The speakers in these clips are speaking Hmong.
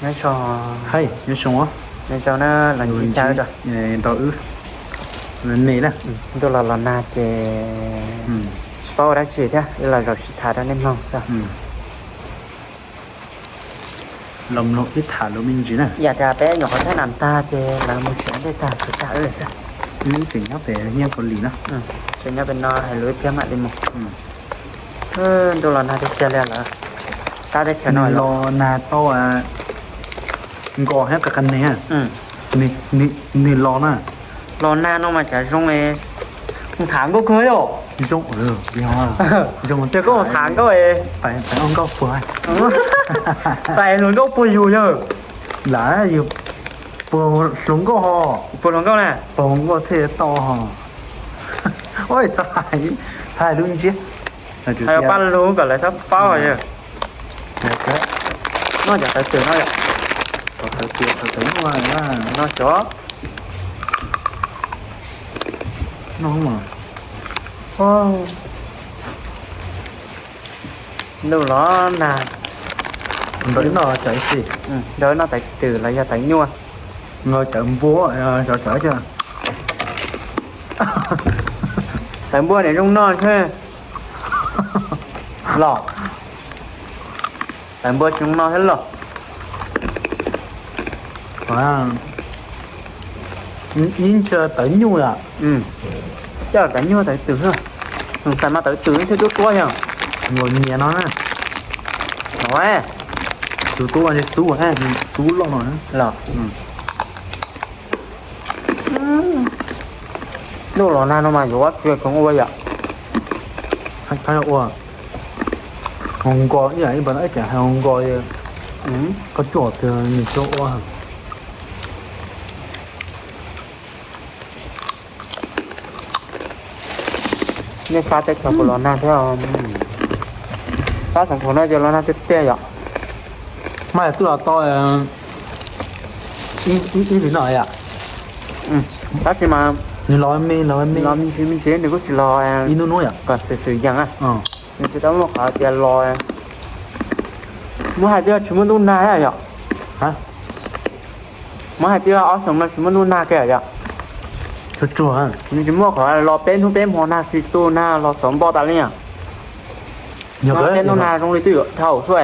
Nyob zoo, nyob zoo na, los ntsib caw rau nrau wb me na. Ntuj los los nag ces tsis paub ua dab tsi thiab, wb los zaum sib tham rau nej mloog xwb. Los mloog wb tham lus me ntsis na. Yam tias peb nyuam qhuav thaij nas tag ces lawv mus tsev ntej tag tsis tag wb xwb. Wb tseem nyob pem Nyiaj Kaus Lim na. Tseem nyob pem no hais lus ib pliag mam li mus. Ntuj los nag tiag tiag li lawm. Tab teb chaws no los nag tau nkos thiab qa qa neg. Nws los na. Los nag no mas cas zoo, mus tham nkauj kawg yom. Zoo, zoo, koj mus tham nkauj, pais ua nkauj puag, pais hluas nkauj puag yus yawg. Lam yus puag hluas nkauj ho. Puag hluas nkauj na. Puag hluas nkauj thiaj tau ho. Ua txhais, txhais lub ntsiab. Hais paj lug kom lawv txhob paub yawg. Noj cov tawv twm no yom. Tawv twm, tawv nyuaj, noj cov. Noj mas. Ntuj los nag. Nrog wb noj cov ib xis. Nrog wb noj tawv twm los yog tawv nyuaj. Nrog cov npua, cov cov. Tawv npua niam zoo noj thiab los. Tawv npua tsis zoo noj thiab los. Ib ntsia tawv nyuaj yom. Coj tawv nyuaj tawv twm, xais mas tawv twm thiaj duab duab yog. Nkaus nyias no na. Tus tub xub, xub loj no los. Ntuj los nag no mas yuav ua tsi tseem ua yom. Ua nkos ib yam, ib yam hais nkos, koj cuaj tiag nws tsis ua. Nej sab teb chaws puas los nag thiab? Sab Xeev Khuam no ces los nag tiag tiag yom. Mas twb los tau ib hlis no yom. Tab sis mas nws los me, los me, los me ntsis me ntsis, nws kuj tsis los ib hnub hnub yom, kom xwm xwm yees na. Nws tsis tau muaj qhov tias los. Muab hais tias tsis muaj ntuj nag yom. Muab hais tias ob xyoos no tsis muaj ntuj nag kiag yom. Tsuag tsuag, nws tsis muaj qhov los peb hnub peb hmo nag tsis tu nag los xov npoj tas li. Yog peb hnub nag zoo li twb yuav dhau xwb.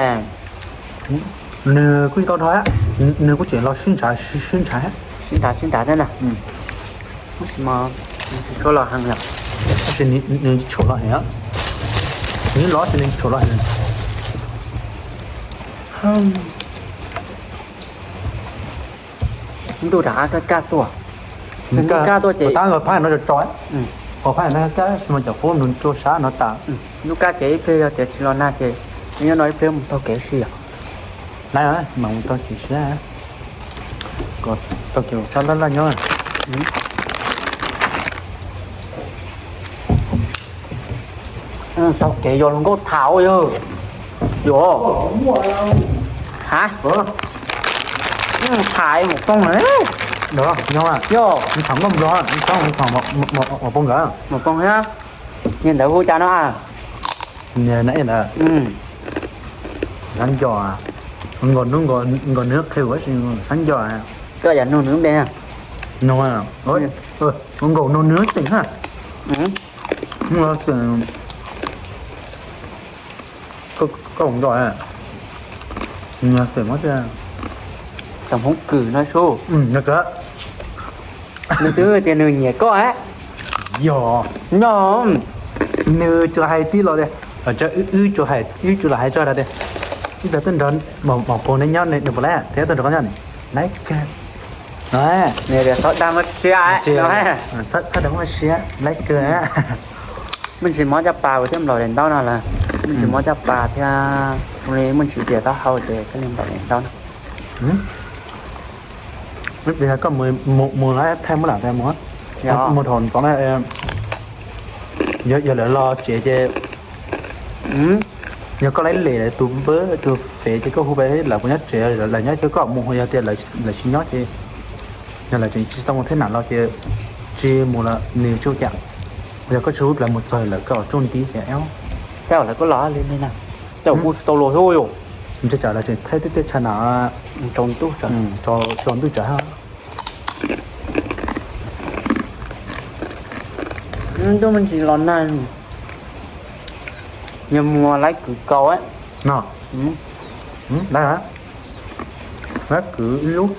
Nws kuj tau dhau, nws kuj tseem los sib ntshav, sib ntshav, sib ntshav sib ntshav thiab na. Tsis tshuav los heev yom. Tab sis nws tshuav los heev, nws los sis nws tshuav los heev. Ntuj rov qab kaj kaj tuaj. Ntuj kaj tuaj ces tab nkawd phab no tso tso, ho phab no kaj kaj sis mas cov qub nws rau sab no tas. Ntuj kaj ces ib pliag yog tias tsis los nag ces nyob no ib pliag mus taug kev si yom. Laiv mas mus taug kev siab, kom taug kev sab laj laj nyob. Taug kev yog hluas nkauj tham yog. Yog. Ha, tham mus poob na. Yog, yog, tham nkauj nplog, tham mus poob nkawd. Mus poob thiab. Niag ntawd hu cas no? Niag na ntawd. Sab nco, nkaus nws qhia ua si sab nco. Koj yam nug nws lub npe. Nug, nkaus nug nws xeem na. Koj nco, nws xeem, tsoom Hmoob Kws no su. Nws twb tias nws nyiam koj. Yog, nws tsuas hais tib lo tias, wb tsuas hais, wb tsuas los hais tso tias, wb tau tuaj nrog Maum Pov neb nyob nws puas laib thiab tuaj nrog koj nyob ne, laib kawg. Nws tias txhob dag muab siab, txhob dag muab siab, laib kawg. Muaj ntsis mob caj pas thiab nplaum daim ntaub no lawm. Muaj ntsis mob caj pas thiab, zoo li muaj ntsis tias taub hau ces thiaj li nplaum daim ntaub no. Ib pliag koj mus, mus lawm thaij muab lam tias mus, mus thaum ntxov na, yog lawv los tsev ces, yog koj laib lem lawv tus npawb tus fev ces koj hu pab lawv puas nyob tsev, lawv nyob ces koj mus, yog tias lawv tsis nyob ces, yog lawv tseem tsis tau mus thab nam los ces tsis mus lawm nws tsuj cas. Yog koj tsis hu lawv mus txog lawm koj tsuj nti ces, tej zaum lawv kuj los li ne na. Tej zaum kuj tsis tau los thiab yom. Ntshe tsam lawv tseem thaij tej teb chaws na, tsaus ntuj tsam, tsaus ntuj tsam. Ntuj me ntsis los nag, yog mus laib kwv kaus no, laib, laib kwv ib lub.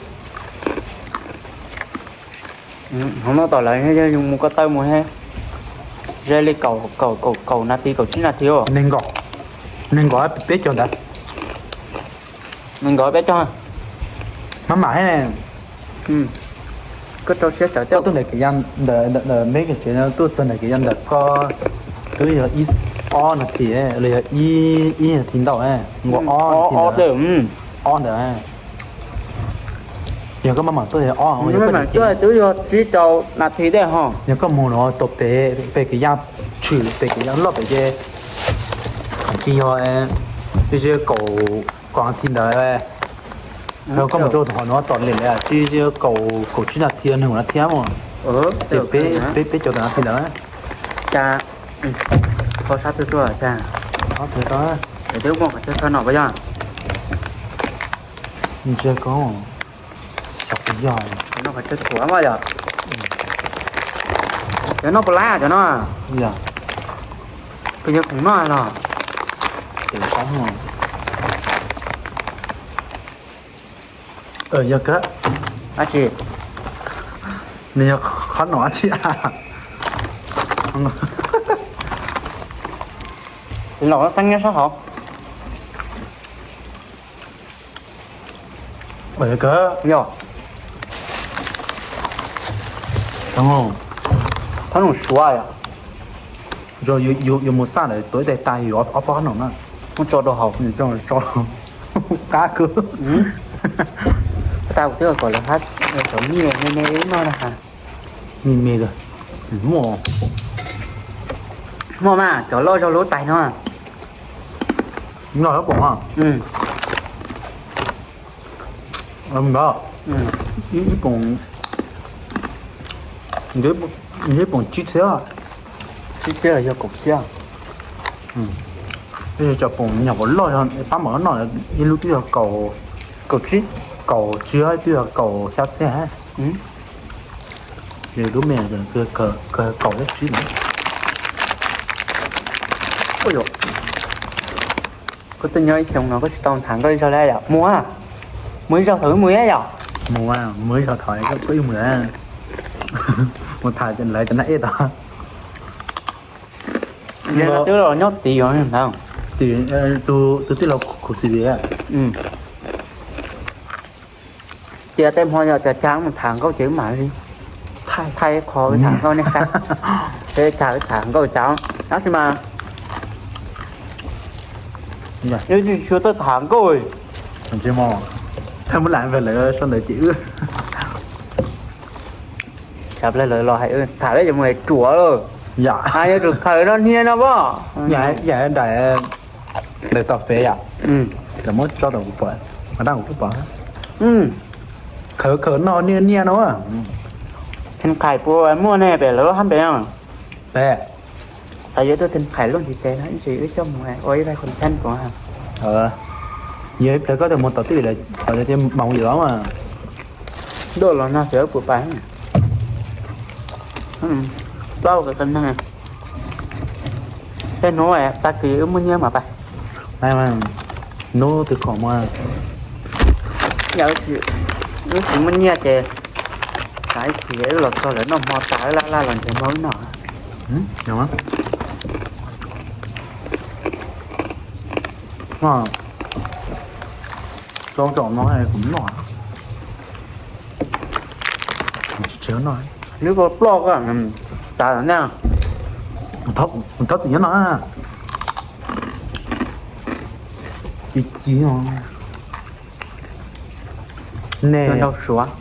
Hov no tom lawv yog mus ko taw mus he, ze li kaum, kaum, kaum, kaum nas this, kaum tsib nas this. Nees nkaum, nees nkaum peb caug ntawd. Nees nkaum peb caug. Maj mam he. Koj rau siab sawv, koj tuaj ntawm kev yav ntawm, ntawm meb kev tsev tuaj txog ntawm kev yav ntawm koj twb yog ib, ob nas this los yog ib, ib nas this ntau, nkaum ob, ob ntawd. Yog koj maj mam tuaj ob, twb yog tsib rau nas this tej ho. Yog koj mus no tau pem, pem kev yav tshwm, pem kev yav loj pem ces tsis yog, twb yog kaum, kaum nas this ntawd. Koj mus rau hov no tom lem lawm tsis yog kaum, kaum tsib nas this, nees nkaum nas this mus. Ces peb, peb caug tawm nas this ntawd. Cas kho sab tuaj tuaj cas, twb muaj qhov chaw kho no puas yog? Ntshe koj, xyov puas yog. Noj qhov chaw thuav mas yog. Cov noj puas laib cov no? Yog. Puas yog khoom noj los? Yog kawg. Dab tsi? Nws yog qhov nom dab tsi a? Los xeeb nyob sab hauv. Yog kawg. Yog. Thab noom suav yom. Yus mus xaj lawm tuav ib tais tas yus ob pab qhob noom na. Muab tso rau hauv. Qab kawg. Tau kuv twb kom lawv hab cov nyiaj me me no na. Me me, muaj, muaj mas cov loj zog lub tais no. Noj ib poom, ib poom, ib poom tsib txhiab, tsib txhiab los yog kaum txhiab. Cov poom nyuam qhuav loj, pab mam noj, ib lub twb yog kaum, kaum tsib, kaum tsib, twb yog kaum xya txhiab. Lub me kawg kaum xya tsib na. Koj twb nyob ib xyoo no koj tsis tau tham nkauj ib zaug li yom? Mus, mus ib zaug thaum wb mus ib yom? Mus, mus ib zaug thaum koj wb mus, mus tham lawv cov naj ej tod. Twb los nyob tim ntawd, tim tus tij laug khuv xim tias. Cia tej hmo yog cas cas mus tham nkauj ces wb mam li thaij qho tham nkauj nej saib. Ces cas tham nkauj cas, tab sis mas wb tsis tshua tuaj tham nkauj. Tsis mas, thaij muab lam ve lawv sau ntawd ces wb xav ple lawv los hais tham peb yuav mus ruam lawm. Yam, yuav tsum khaws no hnia no pom. Yam daim ntawm tau fev yom. Lawv muab tso tau kuv pom, dab kuv pom. Khaws khaws no niaj niaj no. Theej Khais puas muaj ne pem lawv hab pem? Pem. Xav yuav tuaj Theej Khais luaj ntiv tes no ib ntsis wb coj mus ua ib vaj content puas? Yog ib pliag koj tau mus tom twj ywm lawm, tom tias mas mus yam los mas. Ntuj los nag xwb puas pais. Plaub ka neeg. Tej hnub tag kis wb muaj nyiaj mas pais. Hnub twg kom mas. Yog wb tsis muaj nyiaj ces, ib chim wb los txog lawv noj hmo tas wb laj laj los nrhiav hmo wb noj. Tso tsom no kuv noj. Tsis tseg noj. Nws ploj ploj ko, xav na. Thov txim nyob no. Ci ci. Nej,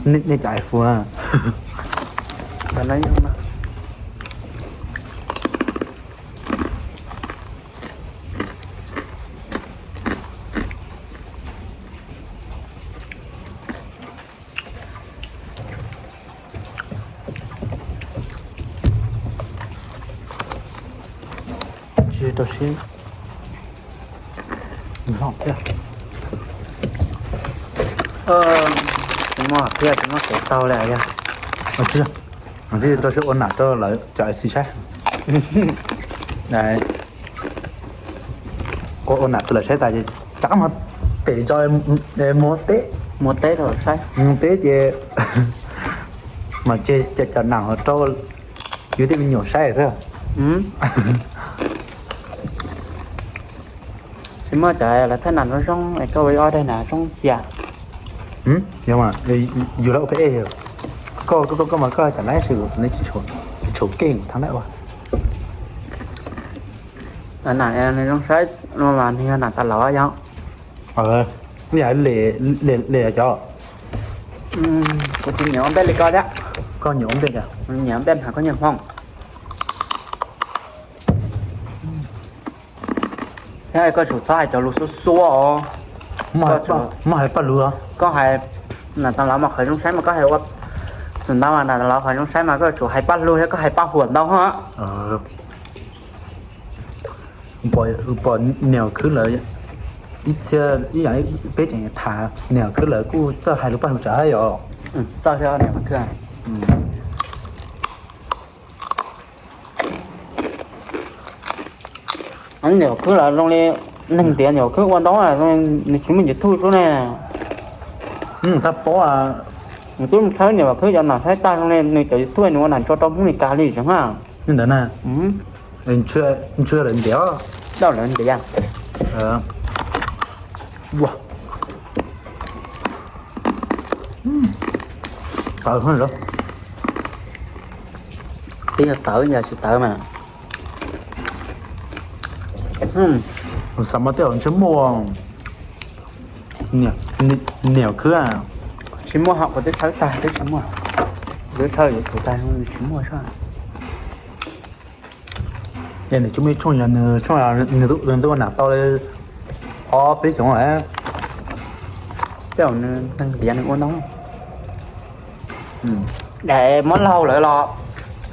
nej cov ai fu. Tsis rau siab, noj thiab. Tsis muaj thiab, tsis muaj kev taug li yog. Tsis, tau sib ua nam rau lawv cov xis saib. Ua nam rau lawv saib tas ces rov qab mus pem zos mus teb. Mus teb rau saib, mus teb ces mas ces cov nam ho rau yus tej me nyuam saib xwb. Tsis muaj cov lawv thaij nam zoo zoo es koj ua ob daim nam zoo cia. Yog mas, yus lawv ua peb e, koj koj koj mas koj cov lab sis tsis tshua keej thab lawm ua. Nam zoo saib no mas nws yog nam tas laus yog. Yam li cov, kuv tsis nyiam ua npej li koj thiab. Koj nyiam ua npej, nyiam npej mas koj nyiam hmoo. Thiab koj tsum txhob hais cov lus xuab xuab os. Muaj hais paj lug, koj hais nam tas laus mas qhov zoo saib mas koj hais ua, xum ntau mas nam tas laus qhov zoo saib mas koj tsum hais paj lug thiab koj hais paj huam ntau hos. Pom niam khwb lawv ib txhia, ib yam peb tseem tham niam khwb lawv kuj txawj hais lus paj lug tsawv yom. Txawj thiab niam khwb. Niam khwb lawv zoo li neeg ntiav niam khwb ua ntau, nws tsis muaj YouTube xwb ne. Tab pob, nws twb mus tshawb niam khwb cov nam saib tag zoo li nws cov YouTube nws ua nam tso rau Hmoob Mes Kas li tsev na. Li ntawd na. Ntshai lawv ntiav, tau lawv ntiav. Ua tawv, twb yog tawv yog tsis tawv mas. Xav mas tej zaum ntshe muaj niam khwb. Tsis muaj hom, kuv twb tshawb tag twb tsis muaj. Twb tshawb yuav tus tag tsis muaj sab. Es nws tsis muaj ib tshooj, yog nws tshooj nws twb ua nam tau li ob peb xyoos lawm. Tej zaum nws ntiav nws ua ntau. Daim muab laug lawm los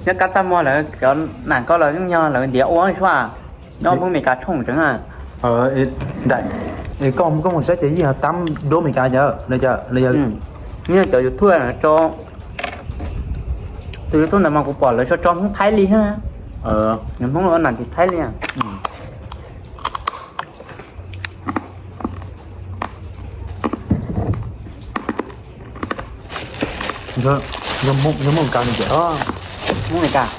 nyob kab txaj muag lawm, cov nam koj los yeej yog lawv ntiav ua suab. Nyob Hmoob Mes Kas tshooj tsev na. Koj mus saib ces yeej yog tab duab Mes Kas cov li, yog cov YouTube tso, tus YouTube ntawd mas kuv pom lawv tso tso Hmoob Thaib li na. Nws Hmoob ua nam tim Thaib li. Yog Hmoob Mes Kas li tiag. Hmoob Mes Kas.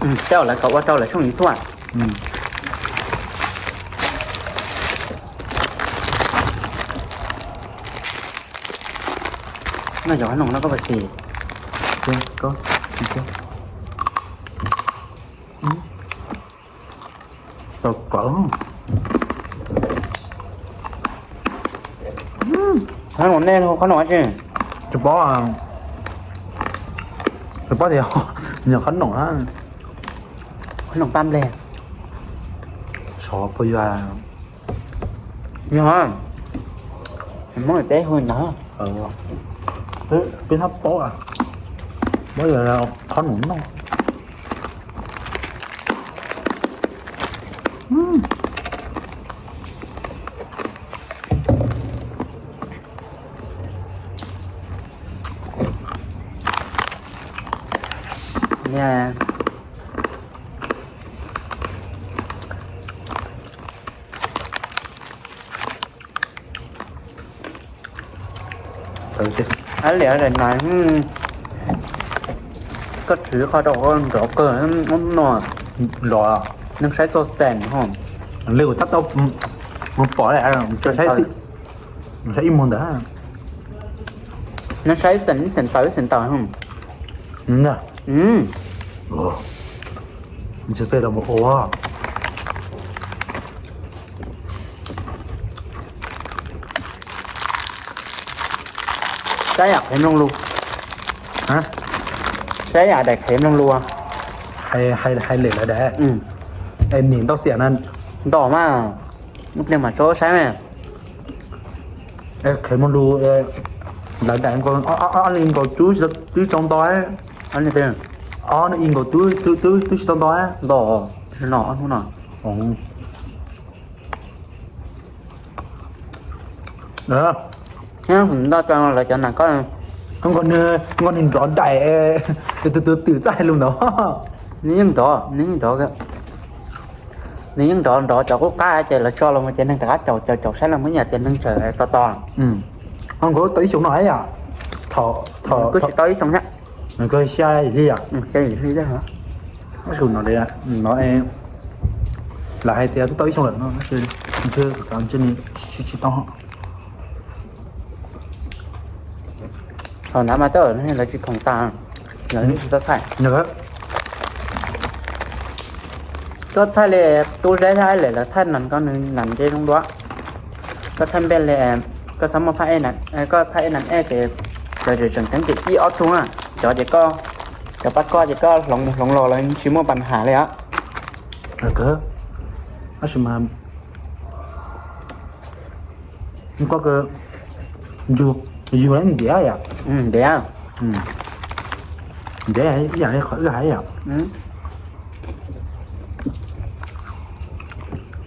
Tej zaum lawv kom ua rau lawv tshooj YouTube. No cov qhob noom no koj puas xis? Koj xis thiab. Tau kawg. Qhob noom nej hu qhob noom dab tsi? Tsis paub, tsis paub tias yog qhob noom na. Qhob noom paj nplej. Sov puas yog? Yog, Hmoob peb hu ntawd. Peb hnab paub, paub yog qhob noom noj. Liam, koj tsis qhov rau nrov kawg no. Los neeg saib txoj xeem ho. Li kuv tab tau mus pom saib ib muag ntawd. Neeg saib xeem, xeem tawv, xeem tawv. Ntshe peb tau mus ua. Saib yam qhev mloog lus. Saib yam daim qhev mloog lus. Hais lem lawv daim. Es nim ntau xiam na. Ntau mas, ib pliag mam tso saib mas. Qhev mloog lus, lawv daim nkaus, ob li nkaus twb tsis tau nto. Ob li nkaus twb twb tsis tau nto. Nto, no ob hnub no. Ntau tso lawv cov nas koj. Nkaus nws nrov dais, tus tus twm txaj hais lus ntawd. Nws yeej nrov, nws yeej nrov, nws yeej nrov nrov cov qub qab ces lawv tso los ces neeg rov qab caum caum caum saib los muaj ib yam tias neeg tseem to to. Ho nkaus tau ib xyoos no yom. Kuj tsis tau ib xyoos thiab. Nws koj xya hli yom. Xya hli thiab. Tab sis no, no lawv hais tias twb tau ib xyoos lawm no, xav ntshe tsis tau. Thaum nav mas tau lawv tsis khoom tas, lawv tsis tau thaij. Koj thaij li tub zeb thiab lawv thaij nas koj nws nas nce zoo dua. Koj thaij npe li, koj txhob muaj phaj ej nas, koj phaj ej nas ej ces cov tseem ceeb ces ib ob tug na. Cov ces koj, cov pab koj ces koj hloov mus hloov los lawv tsis muaj pas has li os. Tab sis mas koj yus ntiav yom. Ntiav, ntiav ib yam li qhov wb hais yom.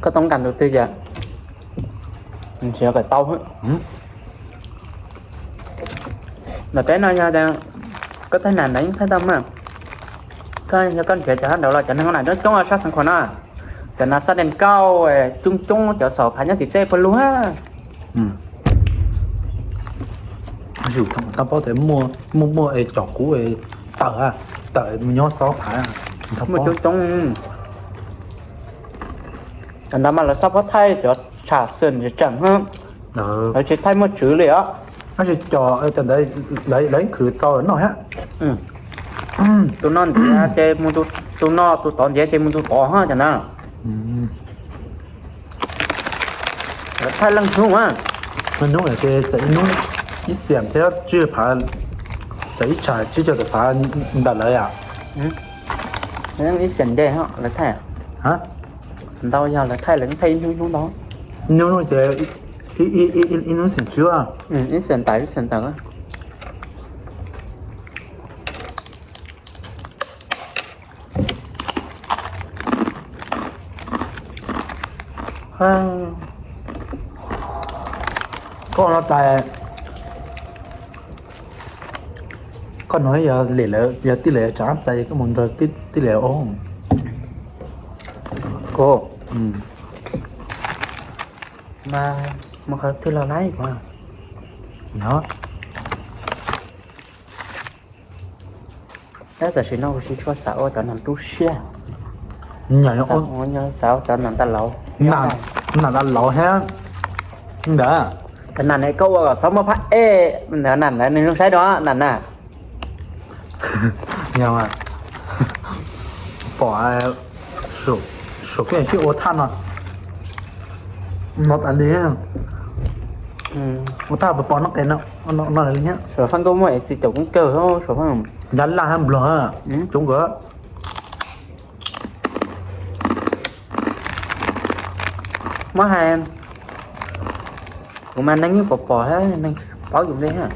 Koj toob kas tus twg yom? Nrhiav kom tau. Ntawm peb no yog koj thaij nas ntawd yeej thaij tau mas. Koj yog koj nrhiav cov hab nraud los cov neeg nas coob coob sab xeev khuam no. Cov nas xab dees kauj coob coob cov xaum phav nyob tim tej puag lug. Tau paub tias muaj muaj es cov kuv tawm, tawm mus nyob xob phav. Muaj coob coob. Ntawd mas lawv xob phob thaij cov tsham xwm tseem, lawv tsis thaij muaj tswv li os. Tab sis cov ntawd lawv yeej khwv txaus noj thiab. Tus no ntiav ces mus tus, tus no tus tod ntiav ces mus tus tod hos cov na. Lawv thaij leej hnub a. Leej hnub ces txawm ib hnub ib xiam thiab tsib phav, txawm ib tsham tsib caug tawm phav ntawm lawv yom. Ib xiam ntej lawv thaij. Ntau yog lawv thaij lawv thaij ib hnub ib hnub ntau. Ib hnub ces ib hnub xiam tsib. Ib xiam ntawm ib xiam ntawm. Koj no tas, koj no yog lem lawm, yog tij lawv tsav txais koj mus nrog tij lawv ua. Mas mus qhov twg los laib kuv. Tab tam sim no kuv tsis tshua xav ua cov nas tu siab. Xav ua cov nas tas laus. Nas tas laus thiab ntawd. Cov nas ne koj ua kom txhob muaj phab ej, ntawd nas ntawd nws zoo saib dua nas na. Yog pom suav fij sib ua thaj no, no tas li, ua thaj pom pom no qes no, no li thiab. Suav faj nkauj muaj es txiv caum koob kawg suav faj. Nrab laj hab nplog coob nkawd. Muab hais, kuv mas neeg yeej pom pom thiab neeg paub yus npe thiab.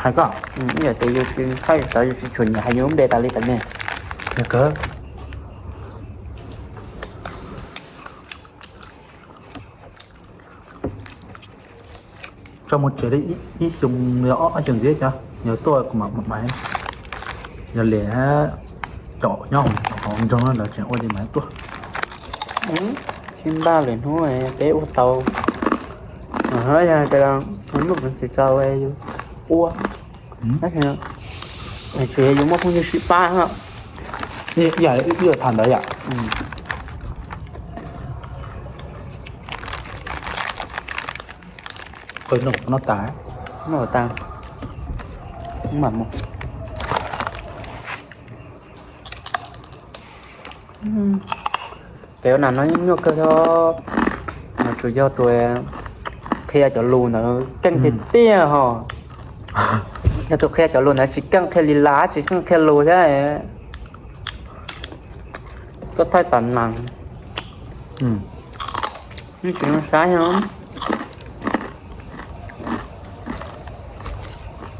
Hais koj, ib yam tias yus tsis thaij yus tsis tshua nyiam hais yus lub npe tas li tas ne. Tso mus tsev li ib xyoo, ob xyoo ntxiv cov yog tuaj kuv mam, yog li caum nyob hauv nroog lawv tseem ua li mam tuaj. Sib npaj lwm hnub peb ua tau. Yog tias muaj peev xwm tso yus ua, tsuas yog yus muaj phooj ywg sib pab. Ib yam tham ntawd yom. Noj tas, noj tas, mam mus. Peb ua nas no yeej nyuaj kawg thiab, tsuas yog tus qhia cov lus ntawd keej tiag tiag ho. Yog tus qhia cov lus ntawd tsis keej qhia li las tsis keej qhia lus thiab. Koj thaij tas nas, yeej tsis zoo saib.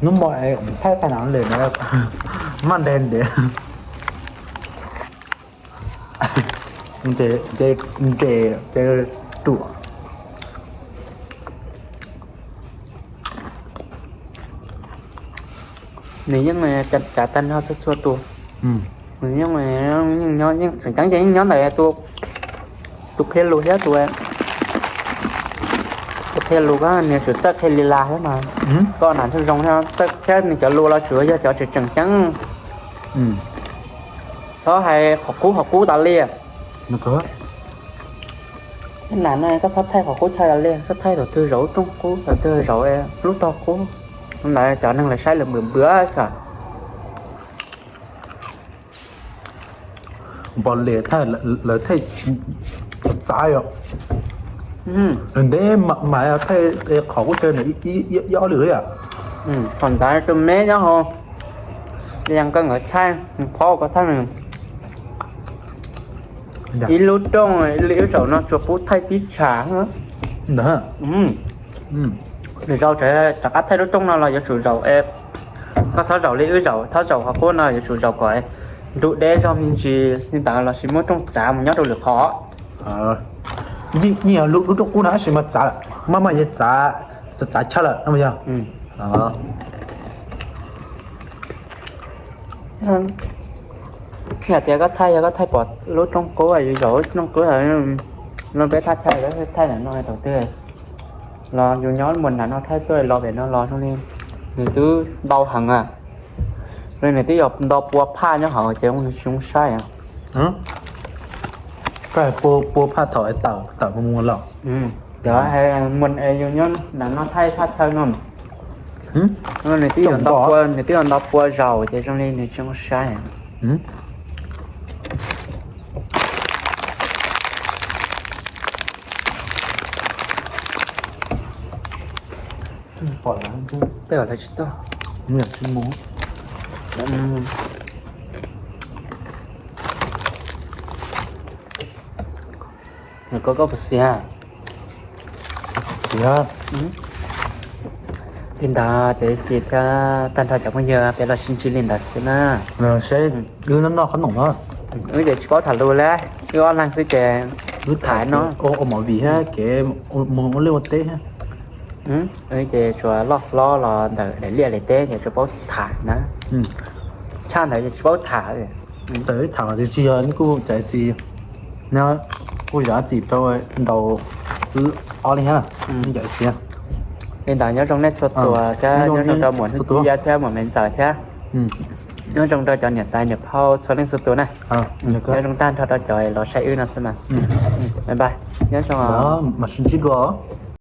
Hnub no thaij tag nas li na, maj ntev ntev, ntev, ntev, ntev ruam. Nws yeej cav tag nrho txhua txhua tus. Nws yeej, yeej nyob, yeej tseem ceeb ces yeej nyob ntawm tus qhia lus thiab tus, tus qhia lus ko nws tsum txawj qhia li las thiab mas. Koj nam thiaj zoo thiab, txawj thiab nws cov lus los tsum yog cov tseem tseem ceeb. Txhob hais qhov qub qhov qub tas li. Nam no koj txhob thaij qhov qub chaw tas li, koj thaij thaum twg zaum lub rooj qub, thaum twg zaum lub tog qub, ntawd cov neeg lawv saib lawv npwm npwm xwb. Npog li thaij lawv thaij txav yom. Ntev mas thaij qhov qub chaw ib ob lwm yom. Qhov ntawd tus me nyob hauv, li koj nkawd thaij, phob koj thaij, ib lub rooj li wb zaum no tsuas pub thaij tib tsham. Ntawd, nws zaum rov qab thaij lub rooj no los yuav tsum zaum, koj txhob zaum li wb zaum, txhob zaum qhov qub no, yuav tsum zaum kom nrug deb zog me ntsis li ntawd los sis muab rooj txav mus nyob rau lwm qhov. Yeej yog lub rooj qub no tab sis mas txav, maj maj yuav txav, txav chaw lawm no yog. Yog tias koj thaij, yog koj thaij pom lub rooj qub, yus zaum lub rooj qub, no peb thaij thaij, thaij ntawm no thaum twg los yus nyob mus nram no thaij tuaj los pem no los zoo li nws twb ntau heev a, zoo li nws twb yog nto pua phaj nyob hauv ces nws tsis zoo saib. Koj pua phaj thaum tawm mus mus los. Cov yus nyob nram no thaij phaj chaw no, nws twb yog nto pua, nws twb yog nto pua zaus ces zoo li nws tsis zoo saib. Pom lawv tsis tau, tsis mus. Koj, koj puas xiav? Li ntawd ces xij thiab tag nrho cov phooj ywg peb los sib ntsib li ntawd xwb na. Seb, wb noj noj qhob noom na. Wb ces tsis paub tham lus li, wb ob leeg xwb ces wb tham no, ua movie thiab kev mus ua liaj ua teb thiab. Wb ces tsuas loj hlob los ntawm daim liaj daim teb ces tsuas paub tham na. Tshaj ntawd ces tsis paub tham. Txawm wb tham los tsis yog, nws kuj cais xis, nws kuj zam txim rau nraud wb ob leeg thiab, nws cais xis. Li ntawd nyob zoo nej txhua tus thiab, nyob zoo rau muam Hnub Tub thiab muam Me Ntxawm thiab. Nyob zoo rau cov niam tais niam phauj txhua leej txhua tus na. Nyob zoo tag nrho rau cov los saib wb no xwb mas. Bye bye, nyob zoo. Mam sib ntsib dua.